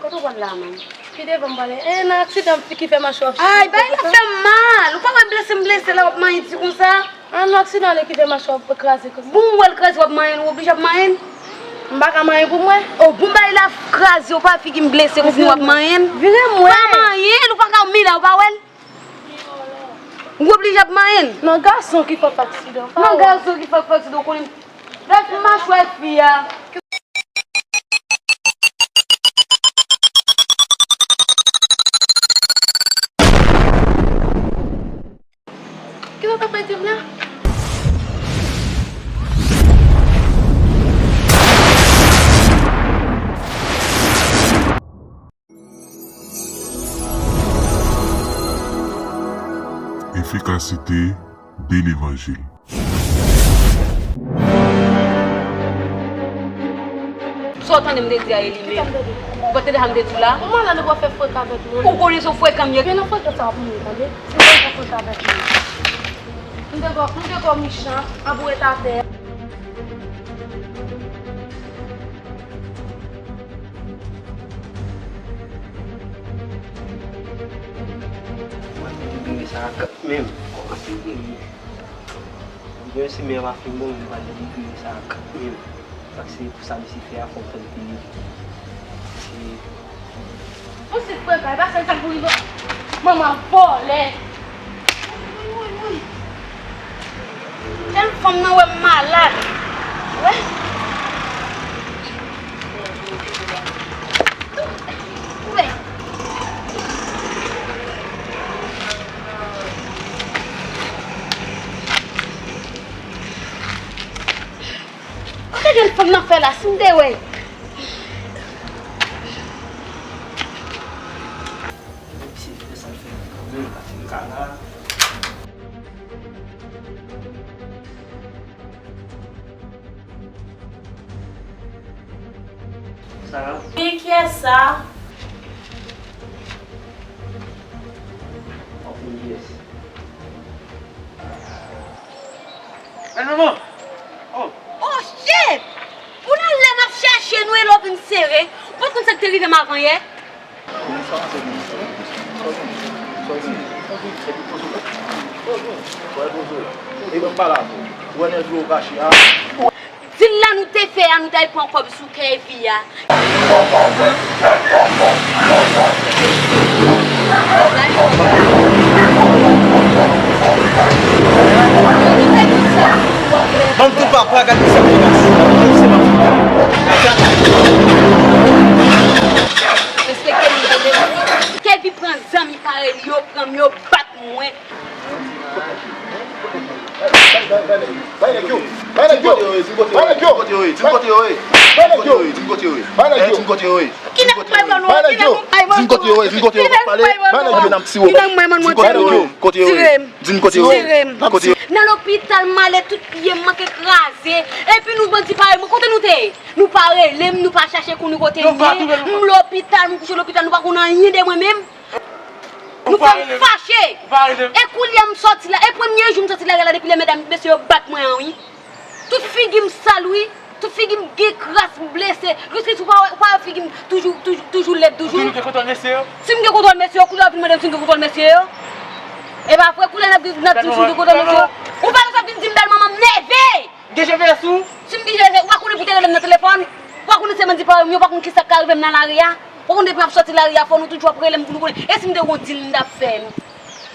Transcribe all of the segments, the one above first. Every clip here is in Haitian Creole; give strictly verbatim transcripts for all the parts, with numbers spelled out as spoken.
Kote w pral la menm? Ki devan m prale? E nan aksidan ki fè machwa ap... Ay, bay la fè m mal. Ou pa wè blese m blese la, w ap manyen di konsa? A, nan aksidan li ki fè machwa ap kraze konsa. Bon, ou wè l kraze, w ap manyen l, ou oblije ap manyen l. M pa ka manyen pou mwen. O, bon, bay la kraze, ou pa figi m blese, ou vin w ap manyen l. Vire m wè. Pa manyen l, ou pa ka mi la, ou pa wè l. Ou oblije ap manyen l. Nan gason ki fè w fè aksidan. Nan gason ki fè w fè aksidan, ou konnen. Brèf, m machwè fi a. Kisa w t ap di m la? Efikasite de levanjil. Sa w tande m te di a e li menm. Ou pa tande sa m te di w la? Ou malad, ou pa fè frekan avèk mwen. Ou konnen se frekan m ye. Gen nan frekan sa w ap mouri, tande. Se pa fè frekan avèk mwen. M te kò, m te kò michan, ap ret atè. Mwen te di bebe sa a kanmenm. Kòmanse geri. Menm si men an pa fin bon, mwen pral delivre sa kanmenm. Paske pou sa misye fè a, fò m fè l peye. Se... Bon, se frè kay, pa sèl sa k pou rive. Manman vòlè. Woy, woy, woy. Tèl fanm nan wè m malad. Wè. Wè. Kote jèn fanm nan fè la, si m te wè. Misye fè sa l fè kanmenm, pa fin ka la. Sa. Men kiyès sa? Ok, yes. Bèl manman! Oh! Oh, shit! Pou nan lè n ap chèche nou e lè w vin sere, ou pa t konn sa k te rive m avan yè? Sa w ap fè menm? Sa w di? Sa w di? Epi poze w. Sa w poze w. E ban m pale avè w. Ou wè nèg yo kache a? Dil la nou te fè a, nou t al pran kòb sou Kevin a. Ban m tout papa, gade sa, gade sa. Respekte nou, tande. Kevin pran zanmi parèy li yo, pran m, yo bat mwen. Bay nèg yo! Bay nèg yo! Bay nèg yo! Bay nèg yo! Di m kote yo ye, di m kote yo ye. Bay nèg yo! Di m kote yo ye. Bay nèg yo! Di m kote yo ye. Ki nèg bay ban nou? Bay nèg yo! Di m kote yo ye, di m kote yo ye. Pale. Bay nèg yo! N ap tiwo. Di m kote yo ye, di m kote yo ye. Di m kote yo ye. Kote yo ye. Nan lopital m ale, tout pye m manke kraze. Epi nou bandi parèy mwen, kote nou te ye? Nou pa rele m, nou pa chache konnen kote m ye. M lopital, m kouche lopital, nou pa konn anyen de mwen menm. Nou fè m fache. E koulye a m sòti la, e premye jou m sòti lari a la depi lè medam, mesye yo bat mwen an wi. Tout figi m sal wi, tout figi m gen kras, m blese. Jis ou pa wè, ou pa wè figi m toujou, toujou, toujou lèd toujou. Ou toujou gen kontwòl mesye yo? Si m gen kontwòl mesye yo, koulye a w vin mande m si m gen kontwòl mesye yo? E pa vre, koulye a n ap di, n ap di si m gen kontwòl mesye yo. Ou pa konn sa vin di m bèl manman, m nève! Gen G P S ou? Si m gen G P S, ou pa konnen pou te rele m nan telefòn? Ou pa konnen se bandi parèy m yo, ou pa konn kisa k ka rive m nan lari a? Ou pa konn depi m ap sòti lari a, fò nou toujou ap rele m pou nou konnen. E si m te gon dil m t ap fè nou?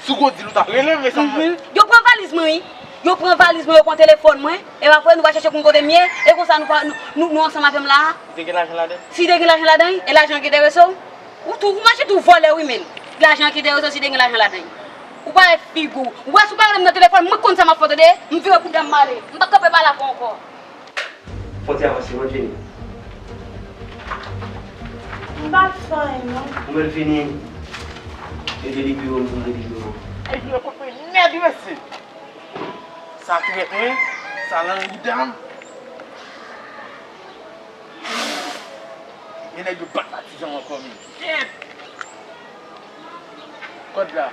Si w gon dil ou t ap rele m, e sa m fè. Yo pran valiz mwen wi. Yo pran valiz mwen, yo pran telefòn mwen. E pa vre, nou pa chèche konn kote m ye. E konsa nou pa, nou, nou, nou ansanm avè m la a? Ou te gen lajan ladan? Si te gen lajan ladan, e lajan ki enterese w? Ou tou, ou mache tou vòlè wi menm. Lajan ki enterese w si te gen lajan ladan. Ou pa wè figi w. Ou wè si w pa rele m nan telefòn, mwen konn sa m ap fè w tande. M vire kou dam m ale. M p ap kanpe pale avè w ankò. Fò ti avanse, mwen vini. M pa t fè anyen non. Ou mèt vini. E delivre w, m vin delivre w. Ay, vire kote nèg mesye. Sa trèt mwen, sa langidan. Men nèg yo bat patizan ankò, men. Shit! Kòd la.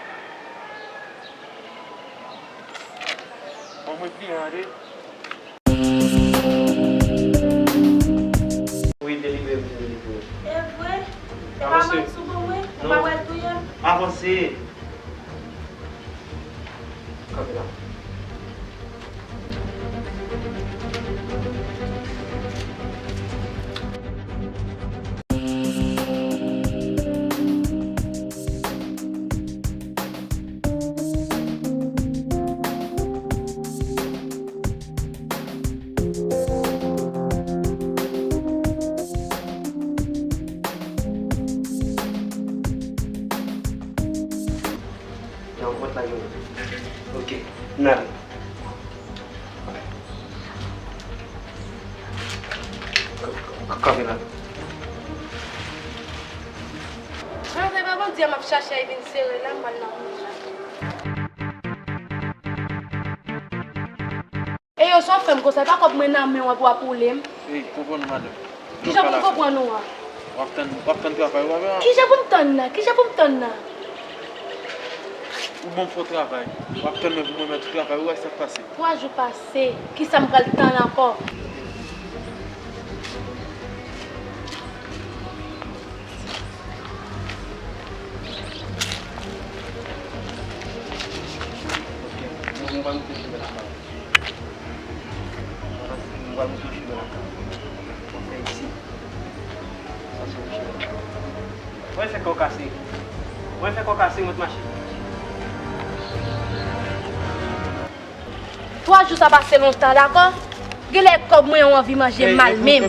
Bon, mwen kliyan an, de. Wi, delivre, m delivre. E vre? Avanse. Ou pa wè l touye l? Avanse. Kanpe la. Nan vant la, yo. Ok, n ale. K-, k-, kanpe la. Mwen se pa bandi a m ap chache a, e vin sere la, m pral nan moun la. E yo, sa w fè m konsa, e pa kòb mwen nan men w epi w ap woule m. Ey, konprann ou, madanm. Kijan pou m konprann ou an? W ap tann, w ap tann travay ou, w ap... Kijan pou m tann nan? Kijan pou m tann nan? Ou ban m fò travay. W ap tann mwen pou mwen mèt ou travay, ou wè sa k pase. Twa jou pase, kisa m pral tann ankò? Ok, nou, nou va moute cheve la. Mwen pral moute w cheve lakay ou. Fè isi. Sa se yon cheve. Mwen fè kò kase. Mwen fè kò kase, mwen t mache. Twa jou sa pase lontan, dakò? Genlè kòb mwen an anvi manje mal menm. M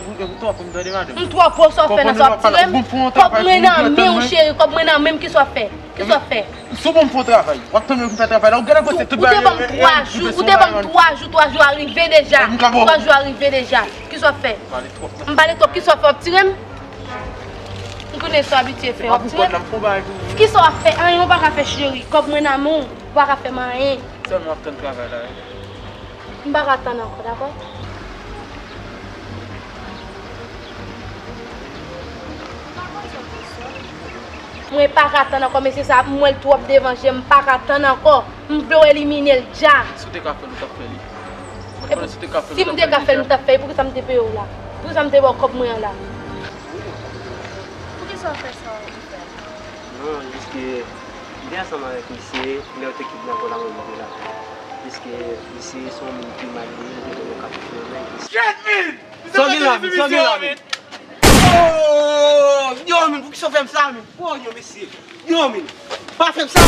twò gwo, sa w fè nan sa w ap tire m? Kòb mwen nan men w, cheri, kòb mwen nan men m, kisa w ap fè? Kisa w ap fè? Si w ban m fò travay, w ap tann mwen pou m fè travay la, ou genlè panse tout bagay. Ou te ban m twa jou, ou te ban m twa jou, twa jou a rive deja. Twa jou a rive deja. Kisa w ap fè? M pale twòp, kisa w ap fè? W ap tire m? M konnen sa w abitye fè, w ap tire m? Kisa w ap fè? Anyen ou pa ka fè, cheri. Kòb mwen nan men w, ou pa ka fè m anyen. Sèlman w ap tann travay la, wi. M pa ka tann ankò, dakò? Mwen pa ka tann ankò, mesye sa ap mwen l twòp devan je m, m pa ka tann ankò. M vle w elimine l dja. Si w te ka fè l, ou t ap fè li. Mwen te konnen si w te ka fè l, ou t ap fè li dja. Si m te ka fè l, m t ap fè li. Poukisa m te peye w la? Poukisa m te ba w kòb mwen an la? Poukisa w fè sa? Non, jiske m te ansanm avèk misye, lè yo te kidnape w la, mwen rive la. Piske misye se yon moun ki malere, li te gen yon kaptif nan men li. Sa w gen la, men? Sa w gen la, men? Oh, yo, men, poukisa w fè m sa, men? Oh, yo, mesye. Yo, men, pa fè m sa.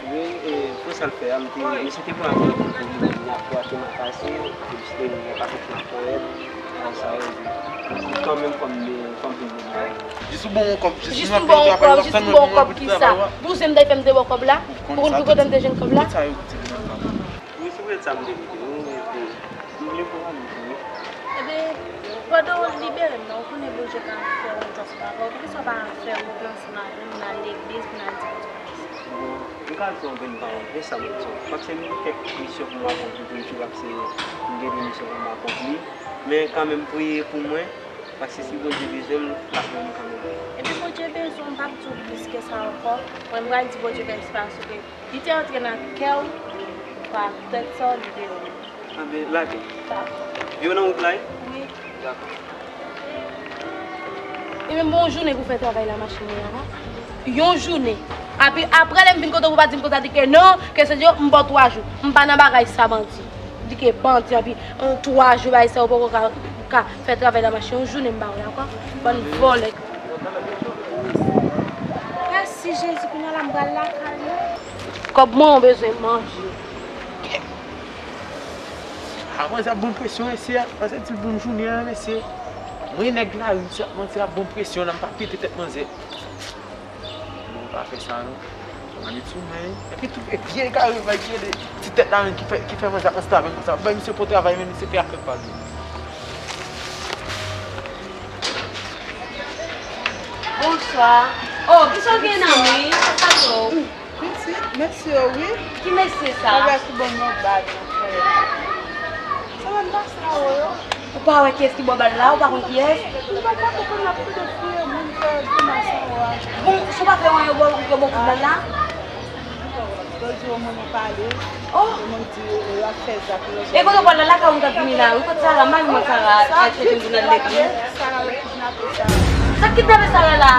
Wi, e, pou sa l fè a, m te, misye te pran apèl pou li, li ap achte makase, misye te vin yon pakèt makonyèt, sa yo di. Kanmenm kòm, kòm vin vin la. Jis ou ban yon kòb, jis ou ban yon kòb, jis ou ban yon kòb kisa? Douze m te fè m te ba w kòb la? Ou konn ki kote m te jwenn kòb la? Wi, se poutèt sa m te rete, wi, wi, wi. M vle pran li tou, wi. Ebyen, pandan w libere m nan, ou konnen Bondye ka fè yon djòs pou ou. Poukisa w pa fè yon djòs maten, pou n al legliz, pou n al di Bondye mèsi? Bon, m ka di w anpil pawòl, men sa m di w. Paske m gen kèk misyon pou m akonpli tou, tou, paske m gen de misyon pou m akonpli. Men kanmenm, priye pou mwen, paske si Bondye bezwen m, l ap wè m kanmenm. Ebyen, Bondye bezwen w, m p ap di w plis ke sa ankò. Mwen, m pral di Bondye mèsi paske li te antre nan kè w, pa tèt sa w, li te... Anben, lage. Yo nan wout la, wi? Wi. Dakò. E menm bon jounen pou fè travay la machin nan, ha? Yon jounen. Api, apre lè m vin kote w, ou pa di m konsa, di ke non, ke se yo, m ba w twa jou. M pa nan bagay sa, bandi. Di ke bandi, api, an twa jou, bagay sa, ou poko ka, ka fè travay la machin. Yon jounen m ba w, dakò? Bann vòlè. Mèsi, Jezi, kounye a la, m pral lakay mwen. Kòb mwen, ou bezwen manje. A, manzè ap ban m presyon, mesye. Manzè di l bon jounen an, mesye. Mwen nèg lari, mesye, manzè ap ban m presyon la, m pa pete tèt manzè. Non, pa fè sa, non. Manit sou mwen. Epi tou, e vye kare bay ki ede ti tèt la menm ki fè, ki fè manzè ap ansanm avè m konsa. Bay misye pou travay, men misye fè afè pa l. Bonswa. Oh, kisa w gen nan men? Sa sa tou? Pitit, mesye yo, wi. Ki mesye sa? Mwen wè ki bon nan bal yo fè. Sa mwen pase a yo. Ou pa wè kiyès ki bò bal la? Ou pa konn kiyès? Mwen pa konprann, ap tou de fouye moun fè grimas anwo a. Bon, si w pa fè anyen, yo ba w, yo ba w kout bal la? Yo di yo mwen pale. Oh! Yo mwen di yo, yo ap fè zak yo. E kote w pral la, lakay ou m t ap vini la, wi, kote Sara, m pa jwenn Sara, al chèche m pou n al legliz. Sara yo kidnape Sara. Sa k kidnape Sara la?